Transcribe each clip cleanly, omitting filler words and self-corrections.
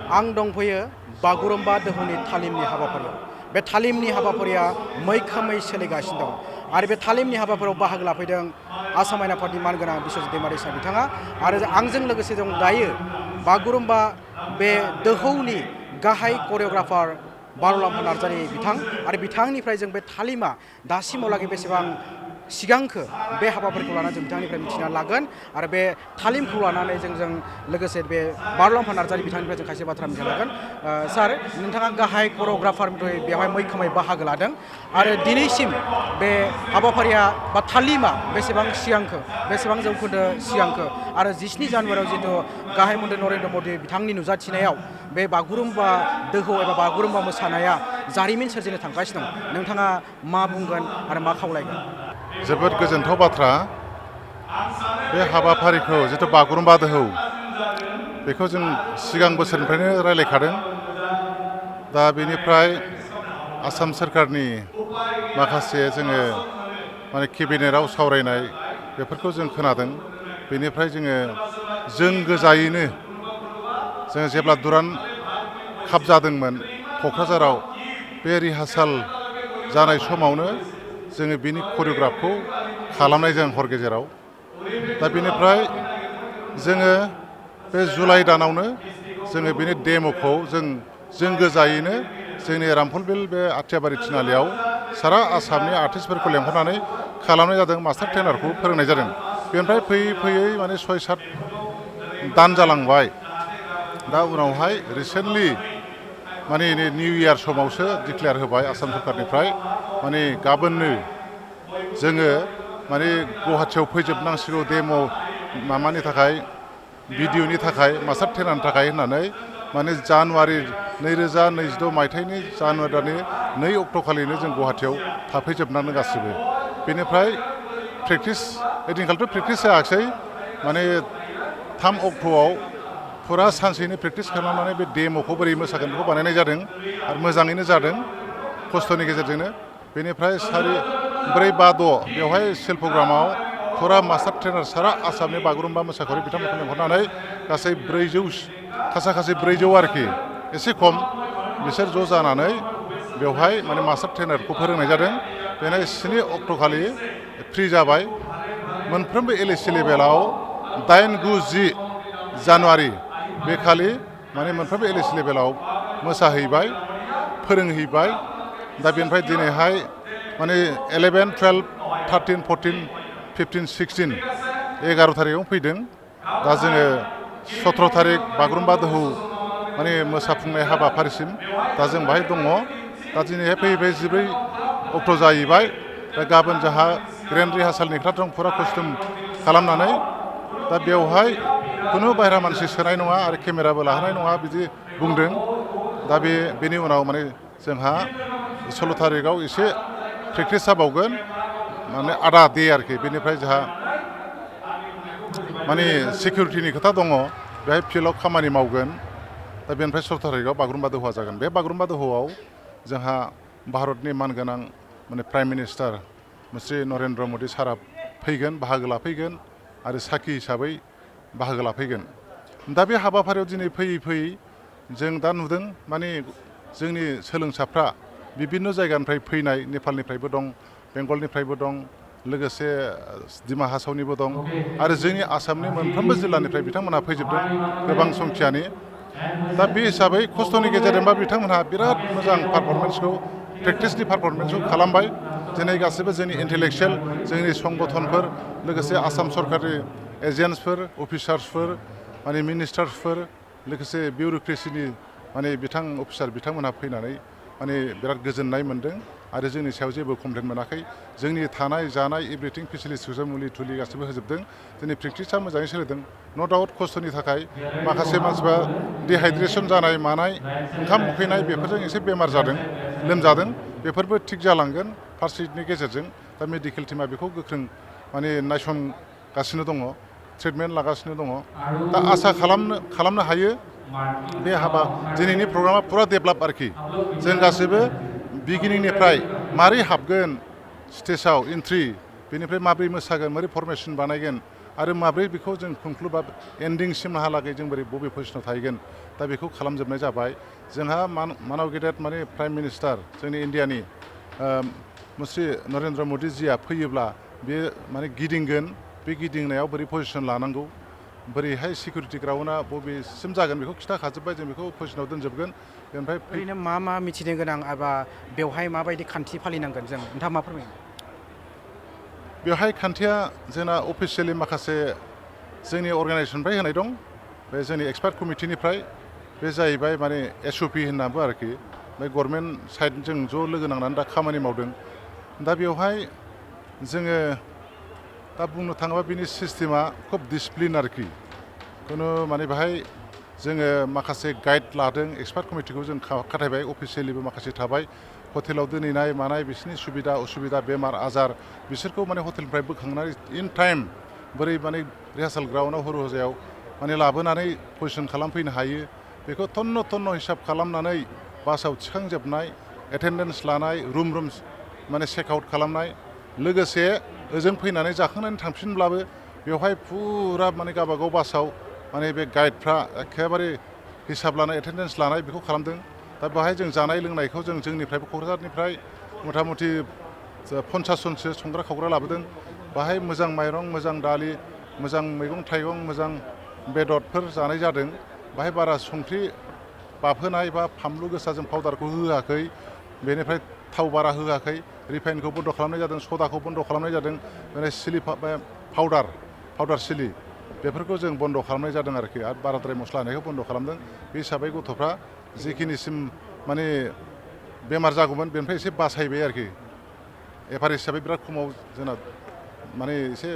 आं दंफैयो बागुरुम्बा दोहौनि तालिमनि हाबाफारियाव। बे तालिमनि हाबाफारिया मैखोमै सोलिगासिनो दं आरो बे तालिमनि हाबाफारियाव बाहागो लाफैदों आसाम आयेन आफादनि मानगोनां बिश्वजित दैमारि सार बिथाङा आरो आंजों लोगोसे दं दायो बागुरुम्बा बे दोहौनि गाहाय करिय'ग्राफार बार'लाम्फा नार्जारि बिथां आरो बिथांनिफ्राय जों बे तालिमा दासिमावलागै बेसेबां सिगांखो बे हाबाफारिखौ लानानै जों बिथांनिफ्राय मिथिना लागोन आरो बे तालिमखौ लानानै जों लोगोसे बे बार'लाम्फा नार्जारि बिथांनिफ्राय जों खायसे बाथ्रा मिथिना लागोन। सार नोंथाङा गाहाय करिय'ग्राफार बेवहाय मैखोमै बाहागो लादों आरो दिनैसिम बे हाबाफारिया बा तालिमा बेसेबां सिगांखो बेसेबां जौखोन्दो सिगांखो आरो 17 जानुवारियाव जितु गाहाय मन्त्रि नरेन्द्र मदि बिथांनि नुजाथिनायाव बे बागुरुम्बा दोहौ एबा बागुरुम्बा मोसानाया जारिमिन सोरजिनो थांगासिनो दं नोंथाङा मा बुंगोन आरो मा खावलायगोन? जोबोद गोजोनथाव बाथ्रा। बे हाबाफारिखौ जिथु बागुरुम्बा दोहौ बेखौ जों सिगां बोसोरनिफ्रायनो रायलायखादों। दा बेनिफ्राय आसाम सोरखारनि माखासे जोङो माने केबिनेटआव सावरायनाय बेफोरखौ जों खोनादों। बेनिफ्राय जों गोजायैनो जोङो जेब्ला दुरान्ड काप जादोंमोन क'क्राझाराव बे रिहार्साल जानाय समावनो जोङो बिनि करिय'ग्राफखौ खालामनाय जादों हर गेजेराव। दा बेनिफ्राय जोङो बे जुलाइ दानावनो जोङो बिनि डेम'खौ जों गोजायैनो जोंनि रामफलबिल बे आथियाबारि थिनालियाव सारा आसामनि आर्टिस्टफोरखौ लेंहरनानै खालामनाय जादों। मास्टार ट्रेनारखौ फोरोंनाय जादों। बेनिफ्राय फैयै फैयै माने 6-7 दान जालांबाय। दा उनावहाय रिसेन्टलि माने निउ इयार समावसो डिक्लेयार होबाय आसाम सरकारनिफ्राय माने गाबोननो जोङो माने गुवाहाटियाव फैजोबनांसिगौ डेम' माबानि थाखाय भिडिअ'नि थाखाय मास्टार ट्रेनारनि थाखाय होननानै माने जानुवारि 2026 मायथाइनि जानुवारि दाननि 2 अक्ट'खालिनो जों गुवाहाटियाव थाफैजोबनानै गासिबो। बेनिफ्राय प्रेक्टिस ओइदिनखालिथ' प्रेक्टिस जायाखिसै माने 3 अक्ट'आव फुरा सानसेनो प्रेक्टिस खालामनानै बे डेम'खौ बोरै मोसागोन बेखौ बानायनाय जादों आरो मोजाङैनो जादों खस्थ'नि गेजेरजोंनो। बेनिफ्राय 4, 4, 5, 6 बेवहाय सेल प्रग्रामाव फुरा मास्टार ट्रेनार सारा आसामनि बागुरुम्बा मोसाखावरि बिथांमोनखौ लेंहरनानै गासै 400 खासा 400 आरोखि एसे खम बिसोर ज' जानानै बेवहाय माने मास्टार ट्रेनारखौ फोरोंनाय जादों। बेनिफ्राय 7 अक्ट'खालि फ्रि जाबाय। मोनफ्रोमबो LAC लेभेलाव 8, 9, 10 जानुवारि बे खालि माने मोनफ्रोमबो LAC लेभेलाव मोसाहैबाय फोरोंहैबाय। दा बेनिफ्राय दिनैहाय माने 11, 12, 13, 14, 15, 16 11 थारिखआव फैदों। दा जोङो 17 थारिख बागुरुम्बा दोहौ माने मोसाफुंनाय हाबाफारिसिम दा जों बाहाय दङ। दा दिनैहाय फैयै 14 अक्ट' जाहैबाय। दा गाबोन जोंहा ग्रेन्ड रिहार्सालनि खोथा दं फुरा कस्टिउम खालामनानै। दा बेवहाय खुनु बाहेरा मानसि सोनाय नङा आरो केमेराबो लाहोनाय नङा बिदि बुंदों। दा बेनि उनाव माने जोंहा 16 थारिखआव एसे प्रेक्टिस जाबावगोन माने आधा दे आरोखि। बेनिफ्राय जोंहा माने सिकिउरिटिनि खोथा दङ बेहाय फिल्डआव खामानि मावगोन। दा बेनिफ्राय 16 थारिखआव बागुरुम्बा दोहौआ जागोन। बे बागुरुम्बा दोहौआव जोंहा भारतनि मानगोनां माने प्राइम मिनिस्टार श्री नरेन्द्र मदि सारा फैगोन बाहागो लाफैगोन आरो साखि हिसाबै बाहागो लाफैगोन। दा बे हाबाफारियाव दिनै फैयै जों दा नुदों माने जोंनि सोलोंसाफ्रा बिभिन्न जायगानिफ्राय फैनाय नेपालनिफ्रायबो दं बेंगलनिफ्रायबो दं लोगोसे दिमा हासावनिबो दं आरो जोंनि आसामनि मोनफ्रोमबो जिल्लानिफ्राय बिथांमोनहा फैजोबदों गोबां संख्यानि। दा बे हिसाबै खस्थ'नि गेजेरजोंबा बिथांमोनहा बिराद मोजां पारफरमेन्सखौ प्रेक्टिसनि पारफरमेन्सखौ खालामबाय। दिनै गासैबो जोंनि इन्टेलेक्सुयेल जोंनि संगठनफोर लोगोसे आसाम सरकारनि एजेन्टसफोर अफिसार्सफोर माने मिनिस्टार्सफोर लोगोसे बिउर'क्रेसिनि माने अफिसार बिथांमोनहा फैनानै माने बिराद गोजोननाय मोन्दों आरो जोंनि सायाव जेबो कमप्लेन मोनाखै। जोंनि थानाय जानाय एभ्रिथिं फेसिलिटिसखौ मुलि थुलि गासैबो होजोबदों। दिनै प्रेक्टिसा मोजाङै सोलिदों। न' डाउट खस्थ'नि थाखाय माखासे मानसिफ्रा डिहाइड्रेसन जानाय मानाय ओंखाम उखैनाय बेफोरजों एसे बेमार जादों लोमजादों बेफोरबो थिग जालांगोन फार्स्ट एडनि गेजेरजों। दा मेडिकेल टिमा बेखौ गोख्रों माने नायसनगासिनो दङ ट्रिटमेन्ट लागासिनो दङ। दा आसा खालामनो हायो बे दिनैनि प्रग्रामा फुरा डेभेलप आरोखि। जों गासैबो बिगिनिंनिफ्राय मारै हाबगोन स्टेजाव एन्ट्रि बेनिफ्राय माब्रै मोसागोन माब्रै फरमेसन बानायगोन आरो माब्रै बेखौ जों कनक्लुड एन्डिंसिमहालागै जों बोरै बबे पजिसनाव थाहैगोन दा बेखौ खालामजोबनाय जाबाय जोंहा मानाव गेदेर माने प्राइम मिनिस्टार जोंनि इण्डियानि मुस्रि नरेन्द्र मदिजिया फैयोब्ला बे माने गिदिंगोन बे गिदिंनायाव बोरै पजिसन लानांगौ बोरैहाय सिकिउरिटि ग्राउन्डआ बबेसिम जागोन बेखौ खिथाखाजोब्बाय जों बेखौ पजिसनाव दोनजोबगोन बेनिफ्राय ओरैनो मा मिथिनो गोनां एबा बेवहाय माबायदि खान्थि फालिनांगोन जों नोंथाङा मा फोरमायो बेवहाय खान्थिया जोंना अफिसियेलि माखासे जोंनि अर्गानाइजेसननिफ्राय होनाय दं बे जोंनि एक्सपार्ट कमिटिनिफ्राय बे जाहैबाय माने SOP होननाबो आरोखि बे गभर्नमेन्ट साइडजों ज' लोगो नांनानै दा खामानि मावदों दा बेवहाय जोङो दा बुंनो थाङोबा बिनि सिस्टेमा खोब डिसिप्लिन आरोखि खुनु माने बेहाय जोङो माखासे गाइड लादों एक्सपार्ट कमिटिखौ जों खाथायबाय अफिसियेलिबो माखासे थाबाय हटेलाव दोनहैनाय मानाय बिसोरनि सुबिदा उसुबिदा बेमार आजार बिसोरखौ माने हटेलनिफ्राय बोखांनानै इन टाइम बोरै माने रिहार्साल ग्राउन्डआव हर हजायाव माने लाबोनानै पजिसन खालामफैनो हायो बेखौ तन्न हिसाब खालामनानै बासाव थिखांजोबनाय एटेन्डेन्स लानाय रुम माने चेक आउट खालामनाय लोगोसे ओजों फैनानै जाखांनानै थांफिनब्लाबो बेवहाय फुरा माने गावबागाव बासाव माने बे गाइडफ्रा एखेबारे हिसाब लानाय एटेन्डेन्स लानाय बेखौ खालामदों दा बेवहाय जों जानाय लोंनायखौ जों जोंनिफ्रायबो क'क्राझारनिफ्राय मथा मथि 50 जनसो संग्रा खावग्रा लाबोदों बाहाय मोजां माइरं मोजां दालि मोजां मैगं थाइगं मोजां बेदरफोर जानाय जादों बाहाय बारा संख्रि बाबहोनाय बा फानलु गोसा जों पाउडारखौ होआखै बेनिफ्राय थाव बारा होआखै रिफाइनखौ बन्द' खालामनाय जादों सदाखौ बन्द' खालामनाय जादों माने सिलि पाउडार सिलि बेफोरखौ जों बन्द' खालामनाय जादों आरोखि आरो बाराद्राय मस्ला होनायखौ बन्द' खालामदों बे हिसाबै गथ'फ्रा जिखिनिसिम माने बेमार जागौमोन बेनिफ्राय एसे बासायबाय आरोखि एभारेज हिसाबै बिराद खमाव जोंना माने एसे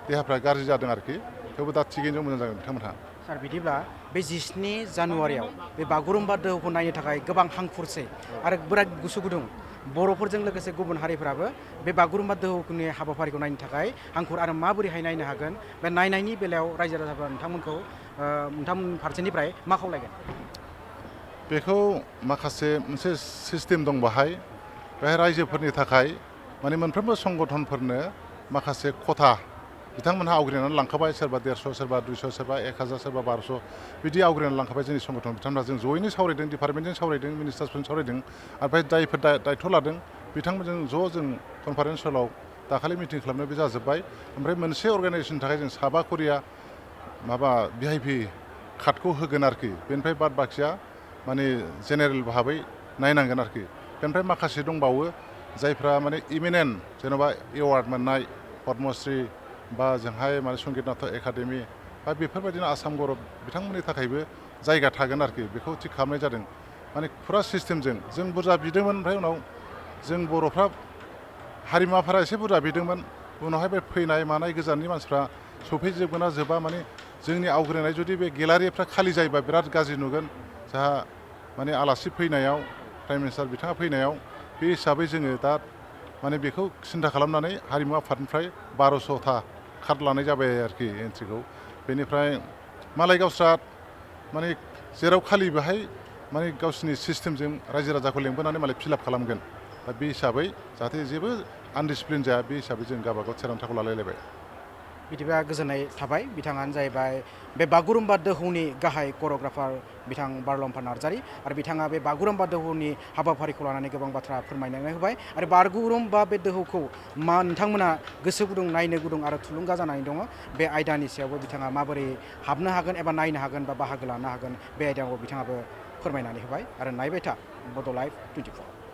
देहाफ्रा गाज्रि जादों आरोखि थेवबो दा थिगैनो मोजां जागोन बिथांमोनहा सार बिदिब्ला बे 17 जानुवारियाव बे बागुरुम्बा दोहौखौ नायनो थाखाय गोबां हांखुरसै आरो बिराद गोसो गुदुं बर'फोरजों लोगोसे गुबुन हारिफ्राबो बे बागुरुम्बा दोहौनि हाबाफारिखौ नायनो थाखाय हांखुर आरो माबोरैहाय नायनो हागोन बे नायनायनि बेलायाव रायजो राजाफ्रा नोंथांमोनखौ नोंथांमोन फारसेनिफ्राय मा खावलायगोन बेखौ माखासे मोनसे सिस्टेम दं बेहाय रायजोफोरनि थाखाय माने मोनफ्रोमबो संगठनफोरनो माखासे खथा बिथांमोनहा आवग्रिनानै लांखाबाय सोरबा 150 सोरबा 200 सोरबा 1000 सोरबा 1200 बिदि आवग्रिनानै लांखाबाय जोंनि संगठन बिथांमोनहा जों जयैनो सावरायदों डिपार्टमेन्टजों सावरायदों मिनिस्टार्सफोरजों सावरायदों ओमफ्राय जायफोर दायथ' लादों बिथांमोनजों ज' जों कनफारेन्स हलाव दाखालि मिटिं खालामनाय बे जाजोब्बाय ओमफ्राय मोनसे अर्गानाइजेसननि थाखाय जों साबा करिया माबा VIP कार्डखौ होगोन आरोखि बेनिफ्राय बाद बाखिया माने जेनेरेल भाबै नायनांगोन आरोखि बेनिफ्राय माखासे दंबावो जायफ्रा माने इमिनेन्ट जेन'बा एवार्ड मोननाय पद्मश्री बा जोंहाय माने संगित नाटक एकाडेमि बा बेफोरबायदिनो आसाम गौरब बिथांमोननि थाखायबो जायगा थागोन आरोखि बेखौ थिग खालामनाय जादों माने फुरा सिस्टेमजों जों बुरजा बिदोंमोन ओमफ्राय उनाव जों बर'फ्रा हारिमुआफोरा एसे बुरजा बिदोंमोन उनावहाय बे फैनाय मानाय गोजाननि मानसिफ्रा सफैजोबगोन ना जोबा माने जोंनि आवग्रिनाय जुदि बे गेलारिफ्रा खालि जायोबा बिराद गाज्रि नुगोन जोंहा माने आलासि फैनायाव प्राइम मिनिस्टार बिथाङा फैनायाव बे हिसाबै जोङो दा माने बेखौ सिन्था खालामनानै हारिमु आफादनिफ्राय 1200था कार्ड लानाय जाबाय आरोखि एन्ट्रिखौ बेनिफ्राय मालाय गावस्रा माने जेराव खालि बेहाय माने गावसिनि सिस्टेमजों रायजो राजाखौ लेंबोनानै मालाय फिलआप खालामगोन दा बे हिसाबै जाहाथे जेबो आनडिसिप्लिन जाया बे हिसाबै जों गावबागाव थिरांथाखौ लालायलायबाय बिदिबा गोजोननाय थाबाय बिथाङानो जाहैबाय बे बागुरुम्बा दोहौनि गाहाय करिय'ग्राफार बिथां बारलाम्फा नार्जारी आरो बिथाङा बे बागुरुम्बा दोहौनि हाबाफारिखौ लानानै गोबां बाथ्रा फोरमायनानै होबाय आरो बागुरुम्बा बे दोहौखौ नोंथांमोना गोसो गुदुं नायनो गुदुं आरो थुलुंगा जानानै दङ बे आयदानि सायावबो बिथाङा माबोरै हाबनो हागोन एबा नायनो हागोन बा बाहागो लानो हागोन बे आयदाखौ बिथाङाबो फोरमायनानै होबाय आरो नायबाय था बड' लाइभ 24